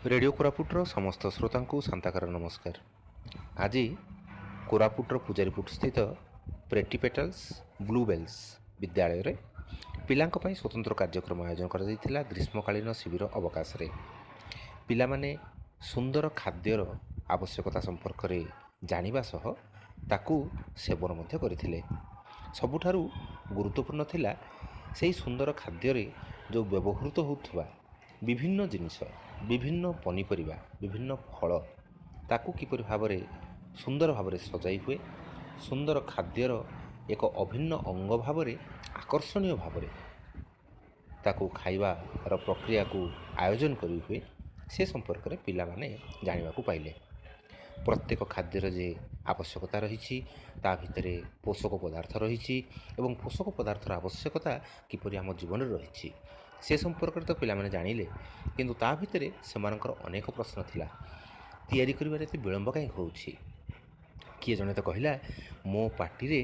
Radio କୋରାପୁଟର ସମସ୍ତ ଶ୍ରୋତାଙ୍କୁ ଶାନ୍ତାକାର ନମସ୍କାର। ଆଜି କୋରାପୁଟର ପୂଜାରୀପୁଟ ସ୍ଥିତ ପ୍ରେଟି ପେଟାଲ୍ସ ବ୍ଲୁ ବେଲ୍ସ ବିଦ୍ୟାଳୟରେ ପିଲାଙ୍କ ପାଇଁ ସ୍ୱତନ୍ତ୍ର କାର୍ଯ୍ୟକ୍ରମ ଆୟୋଜନ କରାଯାଇଥିଲା। ଗ୍ରୀଷ୍ମକାଳୀନ ଶିବିର ଅବକାଶରେ ପିଲାମାନେ ସୁନ୍ଦର ଖାଦ୍ୟର ଆବଶ୍ୟକତା ସମ୍ପର୍କରେ ଜାଣିବା ସହ ତାକୁ ସେବନ ମଧ୍ୟ କରିଥିଲେ। ସବୁଠାରୁ ଗୁରୁତ୍ୱପୂର୍ଣ୍ଣ ଥିଲା ସେହି ସୁନ୍ଦର ଖାଦ୍ୟରେ ଯେଉଁ ବ୍ୟବହୃତ ହେଉଥିବା ବିଭିନ୍ନ ଜିନିଷ, ବିଭିନ୍ନ ପନିପରିବା, ବିଭିନ୍ନ ଫଳ, ତାକୁ କିପରି ଭାବରେ ସୁନ୍ଦର ଭାବରେ ସଜାଇ ହୁଏ, ସୁନ୍ଦର ଖାଦ୍ୟର ଏକ ଅଭିନ୍ନ ଅଙ୍ଗ ଭାବରେ ଆକର୍ଷଣୀୟ ଭାବରେ ତାକୁ ଖାଇବାର ପ୍ରକ୍ରିୟାକୁ ଆୟୋଜନ କରି ହୁଏ, ସେ ସମ୍ପର୍କରେ ପିଲାମାନେ ଜାଣିବାକୁ ପାଇଲେ। ପ୍ରତ୍ୟେକ ଖାଦ୍ୟର ଯେ ଆବଶ୍ୟକତା ରହିଛି, ତା ଭିତରେ ପୋଷକ ପଦାର୍ଥ ରହିଛି ଏବଂ ପୋଷକ ପଦାର୍ଥର ଆବଶ୍ୟକତା କିପରି ଆମ ଜୀବନରେ ରହିଛି, ସେ ସମ୍ପର୍କରେ ତ ପିଲାମାନେ ଜାଣିଲେ, କିନ୍ତୁ ତା ଭିତରେ ସେମାନଙ୍କର ଅନେକ ପ୍ରଶ୍ନ ଥିଲା। ତିଆରି କରିବାରେ ଏତେ ବିଳମ୍ବ କାହିଁକି ହେଉଛି? କିଏ ଜଣେ ତ କହିଲା, "ମୋ ପାଟିରେ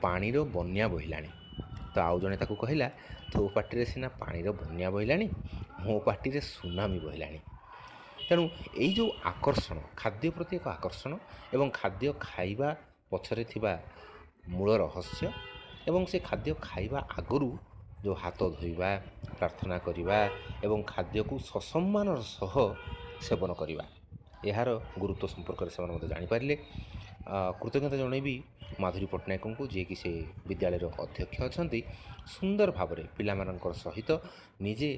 ପାଣିର ବନ୍ୟା ବହିଲାଣି।" ତ ଆଉ ଜଣେ ତାକୁ କହିଲା, "ତୋ ପାଟିରେ ସିନା ପାଣିର ବନ୍ୟା ବହିଲାଣି, ମୋ ପାଟିରେ ସୁନାମି ବହିଲାଣି।" ତେଣୁ ଏଇ ଯେଉଁ ଆକର୍ଷଣ, ଖାଦ୍ୟ ପ୍ରତି ଏକ ଆକର୍ଷଣ ଏବଂ ଖାଦ୍ୟ ଖାଇବା ପଛରେ ଥିବା ମୂଳ ରହସ୍ୟ ଏବଂ ସେ ଖାଦ୍ୟ ଖାଇବା ଆଗରୁ ଯେଉଁ ହାତ ଧୋଇବା, ପ୍ରାର୍ଥନା କରିବା ଏବଂ ଖାଦ୍ୟକୁ ସସମ୍ମାନର ସହ ସେବନ କରିବା, ଏହାର ଗୁରୁତ୍ୱ ସମ୍ପର୍କରେ ସେମାନେ ମଧ୍ୟ ଜାଣିପାରିଲେ। କୃତଜ୍ଞତା ଜଣାଇବି ମାଧୁରୀ ପଟ୍ଟନାୟକଙ୍କୁ, ଯିଏକି ସେ ବିଦ୍ୟାଳୟର ଅଧ୍ୟକ୍ଷ ଅଛନ୍ତି। ସୁନ୍ଦର ଭାବରେ ପିଲାମାନଙ୍କର ସହିତ ନିଜେ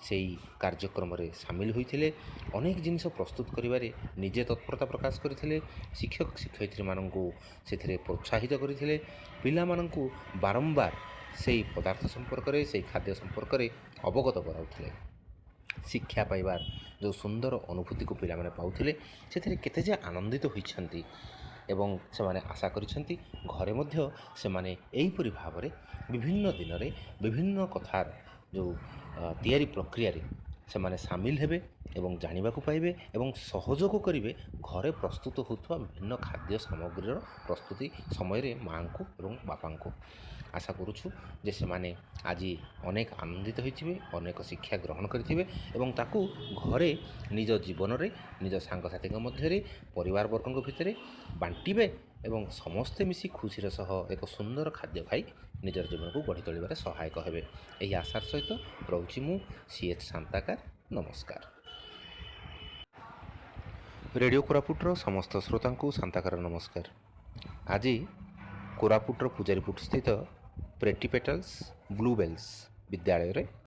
ସେଇ କାର୍ଯ୍ୟକ୍ରମରେ ସାମିଲ ହୋଇଥିଲେ। ଅନେକ ଜିନିଷ ପ୍ରସ୍ତୁତ କରିବାରେ ନିଜେ ତତ୍ପରତା ପ୍ରକାଶ କରିଥିଲେ। ଶିକ୍ଷକ ଶିକ୍ଷୟିତ୍ରୀମାନଙ୍କୁ ସେଥିରେ ପ୍ରୋତ୍ସାହିତ କରିଥିଲେ। ପିଲାମାନଙ୍କୁ ବାରମ୍ବାର ସେଇ ପଦାର୍ଥ ସମ୍ପର୍କରେ, ସେଇ ଖାଦ୍ୟ ସମ୍ପର୍କରେ ଅବଗତ କରାଉଥିଲେ। ଶିକ୍ଷା ପାଇବାର ଯେଉଁ ସୁନ୍ଦର ଅନୁଭୂତିକୁ ପିଲାମାନେ ପାଉଥିଲେ, ସେଥିରେ କେତେ ଯେ ଆନନ୍ଦିତ ହୋଇଛନ୍ତି ଏବଂ ସେମାନେ ଆଶା କରିଛନ୍ତି ଘରେ ମଧ୍ୟ ସେମାନେ ଏହିପରି ଭାବରେ ବିଭିନ୍ନ ଦିନରେ ବିଭିନ୍ନ କଥାର ଯେଉଁ ତିଆରି ପ୍ରକ୍ରିୟାରେ ସେମାନେ ସାମିଲ ହେବେ ଏବଂ ଜାଣିବାକୁ ପାଇବେ ଏବଂ ସହଯୋଗ କରିବେ ଘରେ ପ୍ରସ୍ତୁତ ହେଉଥିବା ବିଭିନ୍ନ ଖାଦ୍ୟ ସାମଗ୍ରୀର ପ୍ରସ୍ତୁତି ସମୟରେ ମାଆଙ୍କୁ ଏବଂ ବାପାଙ୍କୁ। ଆଶା କରୁଛୁ ଯେ ସେମାନେ ଆଜି ଅନେକ ଆନନ୍ଦିତ ହୋଇଥିବେ, ଅନେକ ଶିକ୍ଷା ଗ୍ରହଣ କରିଥିବେ ଏବଂ ତାକୁ ଘରେ ନିଜ ଜୀବନରେ ନିଜ ସାଙ୍ଗସାଥିଙ୍କ ମଧ୍ୟରେ, ପରିବାରବର୍ଗଙ୍କ ଭିତରେ ବାଣ୍ଟିବେ ଏବଂ ସମସ୍ତେ ମିଶି ଖୁସିର ସହ ଏକ ସୁନ୍ଦର ଖାଦ୍ୟ ଖାଇ ନିଜର ଜୀବନକୁ ଗଢ଼ି ତୋଳିବାରେ ସହାୟକ ହେବେ, ଏହି ଆଶାର ସହିତ ରହୁଛି। ମୁଁ ସି ଏଚ୍ ଶାନ୍ତାକାର, ନମସ୍କାର। ରେଡ଼ିଓ କୋରାପୁଟର ସମସ୍ତ ଶ୍ରୋତାଙ୍କୁ ଶାନ୍ତାକାର ନମସ୍କାର। ଆଜି କୋରାପୁଟର ପୂଜାରୀପୁଟ ସ୍ଥିତ ପ୍ରେଟି ପେଟାଲ୍ସ ବ୍ଲୁ ବେଲ୍ସ ବିଦ୍ୟାଳୟରେ